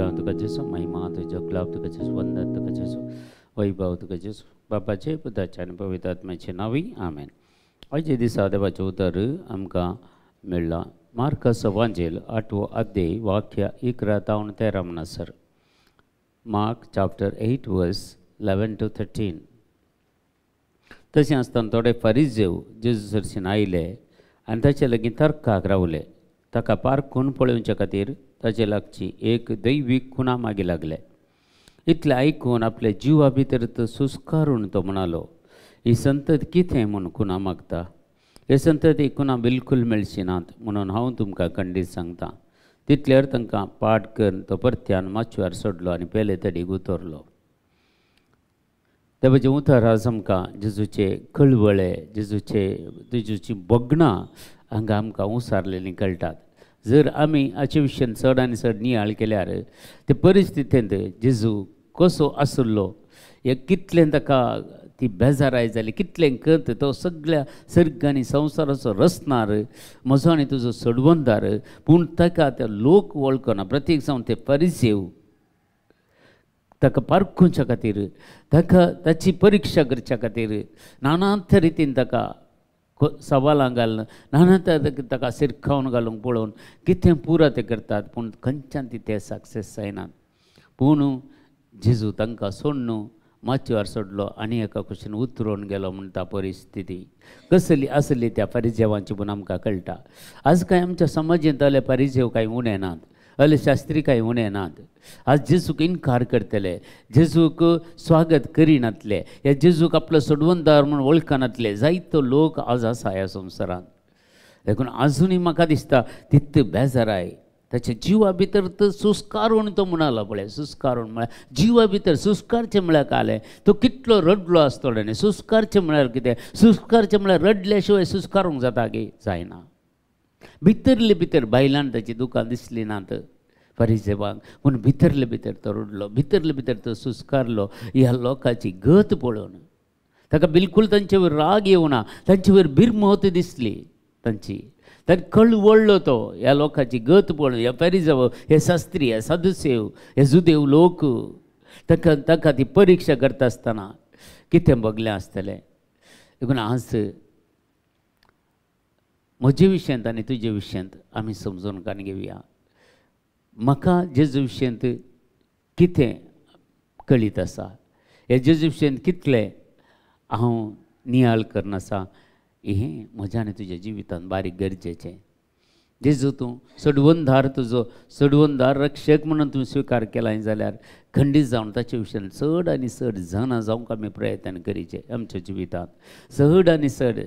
गांव तुका जेजू, महिमा तुजो, ग्लाब तुका जेजू, वंदन तुका जेजू, वैभव तुका जेजू, बापाचे पुताचे आनी पवित्र आत्म्याचे नांवी आमेन. आयच्या दिसा देवाचें उतर आमकां मेळ्ळां मार्काचो वांजेल 8वो अध्याय वाक्य 11 तावन 13 म्हणसर. Mark chapter 8 verse 11 to 13. तशें आसतना थोडे फारिजेव जेजू सरशीन आयले आनी ताचे लागीं तर्काक रावले. ताका पारखून पळोवच्या खातीर ताचे लागची एक दैवीक खुणा मागीर लागले. इतलें आयकून आपल्या जिवा भितर तो सुस्कारून तो म्हणालो, ही संतत कितें म्हूण खुणा मागता? हे संतती खुणा बिलकूल मेळची नात म्हणून हांव तुमकां खंडीत सांगता. तितल्यार तांकां पाठ करून तो परत्यान माचव्यार सोडलो आनी पेले तडीक उतरलो. देवाचें उतर आज आमकां जेजूचे कळवळे, जेजूची भोगणां हांगा आमकां उसारलेलीं कळटात. जर आमी हाचे विशयान चड आनी चड नियाळ केल्यार ते परिस्थितींत जेजू कसो आसलो, हे कितलें ताका ती बेजाराय जाली, कितलें करता तो सगळ्या सर्ग आनी संवसाराचो रचणार, म्हजो आनी तुजो सोडवणदार, पूण ताका ते लोक वळखना. प्रत्येक जावन ते परिसेव ताका पारखुच्या खातीर, ताका ताची परिक्षा करच्या खातीर नाना रितीन ताका सवालां घालून, नाना ताका सिरखावन घालूंक पळोवन कितें पुरो ते करतात, पूण खंयच्यान ती ते सक्सेस जायनात. पूण जेजू तांकां सोडून माचयेर सोडलो आनी एका कुशीन उतरून गेलो म्हणटा. परिस्थिती कसली आसली त्या परिजेवांची म्हूण आमकां कळटा. आज कांय आमच्या समाजेंत आले परिजेव कांय उणें नात, आले शास्त्री कांय उणें नात. आज जेजूक इनकार करतले, जेजूक स्वागत करिनातले, ह्या जेजूक आपलो सोडवणदार म्हूण वळखनातले जायतो लोक आज आसा ह्या संवसारांत. देखून आजुनूय म्हाका दिसता तितले बेजाराय ताच्या जिवा भितर तो सुस्कारून तो म्हणालो. पळय, सुस्कारून म्हळ्यार जिवा भितर सुस्कारचें म्हळ्यार कालें तो कितलो रडलो आसतलो न्ही. सुस्कारचें म्हळ्यार कितें? सुस्कारचें म्हळ्यार रडल्या शिवाय सुस्कारूंक जाता की जायना. भितरले भितर बायलान ताची दुकां दिसली नात परिजेवांक, पूण भितरले भितर तो रडलो, भितरले भितर तो सुस्कारलो. ह्या लोकांची गत पळोवन ताका बिलकूल तांचे वयर राग येवना, तांचे वयर बिरमोत दिसली तांची, ताका कळवळ्ळो तो ह्या लोकांची गत पळोवन. ह्या परिजेव, हे शास्त्री, हे सदुसेव, हे जुदेव लोक ताका ताका ती परिक्षा करता आसतना कितें भोगलें आसतलें. देखून आज म्हजे विशयांत आनी तुजे विशयांत आमी समजून काडून घेवया. म्हाका जेजू विशयांत कितें कळीत आसा, हे जेजू विशयांत कितलें हांव नियाळ करून आसा, हें म्हज्या आनी तुज्या जिवितांत बारीक गरजेचें. जेजू तूं सोडवणदार, तुजो सोडवणदार रक्षक म्हणून तूं स्विकार केलाय जाल्यार खंडीत जावन ताचे विशयान चड आनी चड जाणा जावंक आमी प्रयत्न करीचे. आमच्या जिवितांत चड आनी चड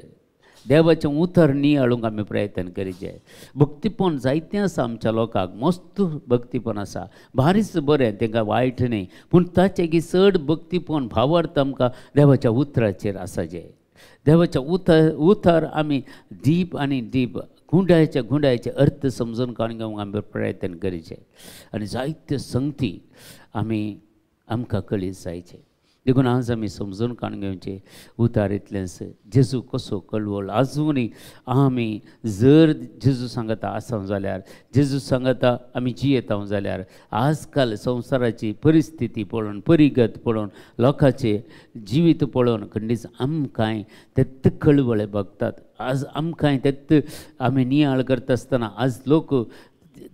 देवाचें उतर नियाळूंक आमी प्रयत्न करीचे. भक्तीपण जायतें आसा आमच्या लोकांक, मस्त भक्तीपण आसा, भारीच बरें, तांकां वायट न्ही, पूण ताचें की चड भक्तीपण भावार्थ आमकां देवाच्या उतराचेर आसाचें. देवाच्या उतर आमी डीप आनी डीप गुंडायचे गुंडायचे अर्थ समजून काडून घेवंक आमी प्रयत्न करीचे आनी जायत्यो संगती आमी आमकां कळीत जायचे. देखून आज आमी समजून काडून घेवचें उतार इतलेंच जेजू कसो कळवळ. आजुनूय आमी जर जेजू सांगता आसा जाल्यार, जेजू सांगता आमी जियेता जाल्यार, आजकाल संवसाराची परिस्थिती पळोवन, परिगत पळोवन, लोकांचें जिवीत पळोवन खंडीच आमकांय तेत्त कळवळे भोगतात. आज आमकांय तेत्त आमी नियाळ करता आसतना आज लोक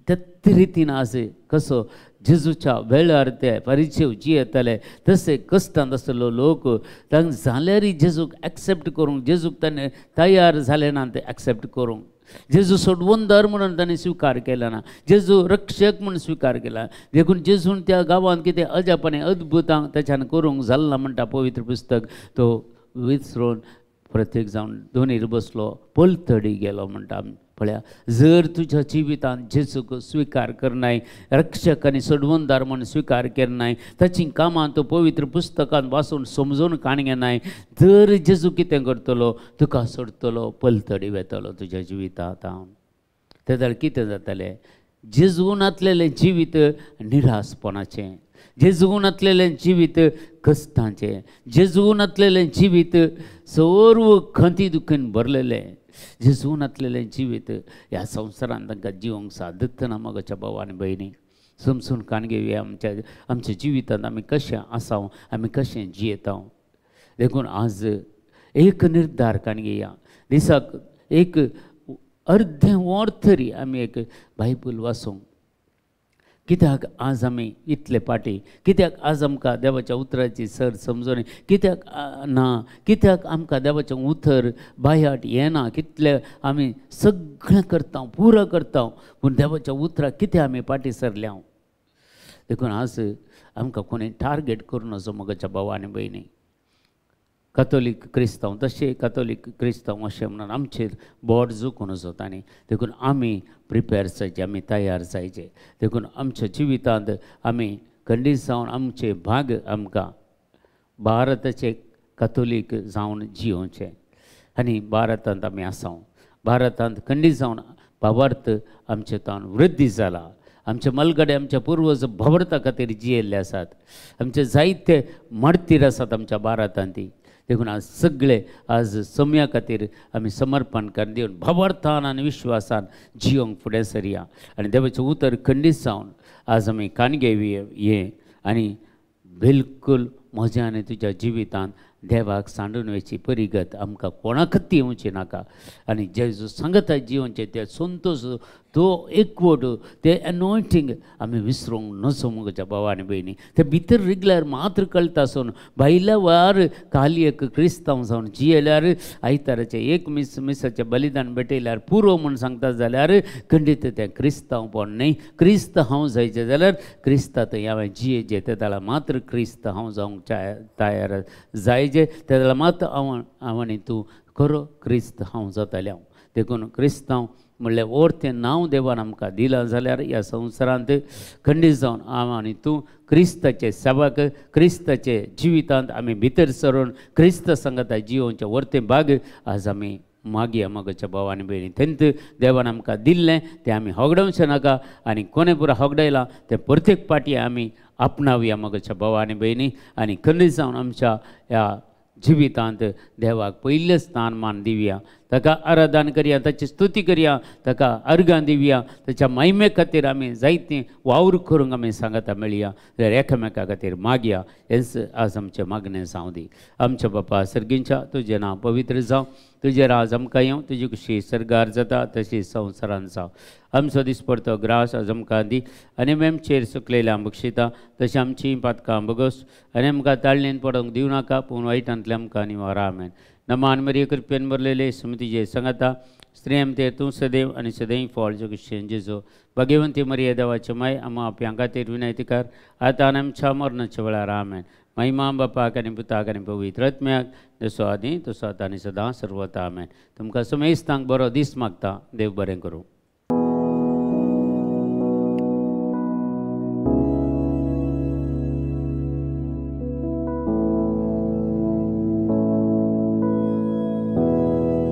तेत्त रितीन आज कसो जेजूच्या वेळार ते परिचय जियेताले तशें कश्टांत आसलो लोक तांकां जाल्यारय जेजूक एक्सेप्ट करूंक, जेजूक ताणें तयार जालें ना ते एक्सेप्ट करूंक. जेजू सोडवणदार म्हणून ताणें स्विकार केला ना, जेजू रक्षक म्हणून स्विकार केला. देखून जेजून त्या गांवांत कितें अजापाने अद्भुतां ताच्यान करूंक जालें ना म्हणटा पवित्र पुस्तक. तो विसरून प्रत्येक जावन दोनीर बसलो, पलतडी गेलो म्हणटा. पळया, जर तुज्या जिवितांत जेजूक स्विकार करनाय, रक्षक आनी सोडवणदार म्हूण स्विकार करनाय, ताचीं कामां तूं पवित्र पुस्तकांत वाचून समजून काण घेनाय, तर जेजू कितें करतलो? तुका सोडटलो, पलतडी वेतलो तुज्या जिवितांत. तेदळ कितें जातलें? जेजू नातलेलें जिवीत निरासपणाचें, जेजू नातलेलें जिवीत कश्टांचें, जेजू नातलेलें जिवीत सर्व खंती दुखीन भरलेलें. जेजू नातलेलें जिवीत ह्या संवसारांत तांकां जिवंक सादत ना. मगोच्या भाव आनी भयणी, समजून कान घेवया आमच्या आमच्या जिवितांत आमी कशें आसाव, आमी कशें जियेता. देखून आज एक निर्धार कान घेया, दिसाक एक अर्दें वर तरी आमी एक बायबल वाचूंक. कित्याक आज आमी इतले पाटी, कित्याक आज आमकां देवाच्या उतराची सर समजून कित्याक ना, कित्याक आमकां देवाचें उतर बायाट येना. कितले आमी सगळें करता, पुरो करता, पूण देवाच्या उतराक कित्याक आमी पाटी सरल्या. देखून आज आमकां कोणी टार्गेट करून असो म्हज्या भाव आनी भयणी, कातोलीक क्रिस्तांव तशें कातोलीक क्रिस्तांव अशें म्हणून आमचेर बोट झुकून वचत. आनी देखून आमी प्रिपेर जायचे, आमी तयार जायचे. देखून आमच्या जिवितांत आमी खंडीत जावन आमचे भाग आमकां भारताचे कातोलीक जावन जियोवचें. आनी भारतांत आमी आसाव, भारतांत खंडीत जावन भावार्थ आमचे तावन वृद्धी जाला. आमचे मलगडे आमचे पुर्वज भावार्था खातीर जियेल्ले आसात. आमचे जायते मार्तीर आसात आमच्या भारतांत. देखून आज सगळे आज सम्या खातीर आमी समर्पण करून दिवन भावार्थान आनी विश्वासान जियोंक फुडें सरया. आनी देवाचें उतर खंडीत जावन आज आमी कान घेवया हें आनी बिलकूल म्हज्या आनी तुज्या जिवितांत देवाक सांडून वयची परिगत आमकां कोणाकच येवची नाका. आनी जेजू सांगता जिवनचें ते संतोश, तो एकवट, ते एनॉयंटींग आमी विसरूंक नजो म्हज्या भाव आनी भयणी. ते भितर रिगल्यार मात्र कळटा आसून भायल्या वार खाली एक क्रिस्तांव जावन जियेल्यार आयताराचें एक मिस मिसाचें बलिदान भेटयल्यार पुरो म्हूण सांगता जाल्यार खंडीत तें क्रिस्तांवपण न्हय. क्रिस्त हांव जायचें जाल्यार क्रिस्ता थंय हांवें जियेचें ते जाल्यार मात्र क्रिस्त हांव जावंक तयार जायचे, ते जाल्यार मात्र हांव हांव आनी तूं खरो क्रिस्त हांव जातालें हांव. देखून क्रिस्तांव म्हणल्यार ओर तें नांव देवान आमकां दिलां जाल्यार ह्या संवसारांत खंडीत जावन हांव आनी तूं क्रिस्ताचे सेवक, क्रिस्ताचे जिवितांत आमी भितर सरून क्रिस्त सांगता जिवनचें वर्तें भाग आज आमी मागया मगच्या भाव आनी भयणी. तेंत देवान आमकां दिल्लें तें आमी होगडावचें नाका आनी कोणे पुरो होगडायलां तें प्रत्येक पाटी आमी आपणावया मगच्या भाव आनी भयणी. आनी खंडीत जावन आमच्या ह्या जिवितांत देवाक पयलें स्थान मान दिवया, ताका आराधन करया, ताची स्तुती करया, ताका अर्गां दिवया, ताच्या महिमे खातीर आमी जायतीं वावर करूंक आमी सांगता मेळया. जाल्यार एकामेका खातीर मागया. हेंच आज आमचें मागणें जावं दी. आमच्या बापा सर्गींच्या, तुजें नांव पवित्र जावं, तुजें राज आमकां येवं, तुजी खुशी सर्गार जाता तशी संवसारान जावं. आमचो दिसपडतो ग्रास आज आमकां दी आनी आमचेर सुकलेल्या बक्षिता तशें आमचीं पातकां बगस आनी आमकां ताळणेन पडोवंक दिवं नाका, पूण वायटांतलें आमकां निवारा. आमेन. नमान मरिये, कृपेन भरलेले, सुमतीजे सांगता, स्त्रियम ते तूं सदैव आनी सदैव फळ जगशेन जेजो. भगवंती मरिये देवाचे माय, आमा आपल्या खातीर विनंती कर आतां आनी आमच्या मरणाच्या वेळार. आमेन. महिमा बापाक आनी पुताक आनी पवित्र आत्म्याक, जसो आदी तसो आतां आनी सदां सर्वता. आमेन. तुमकां समेस्तांक बरो दीस मागता. देव बरें करूं.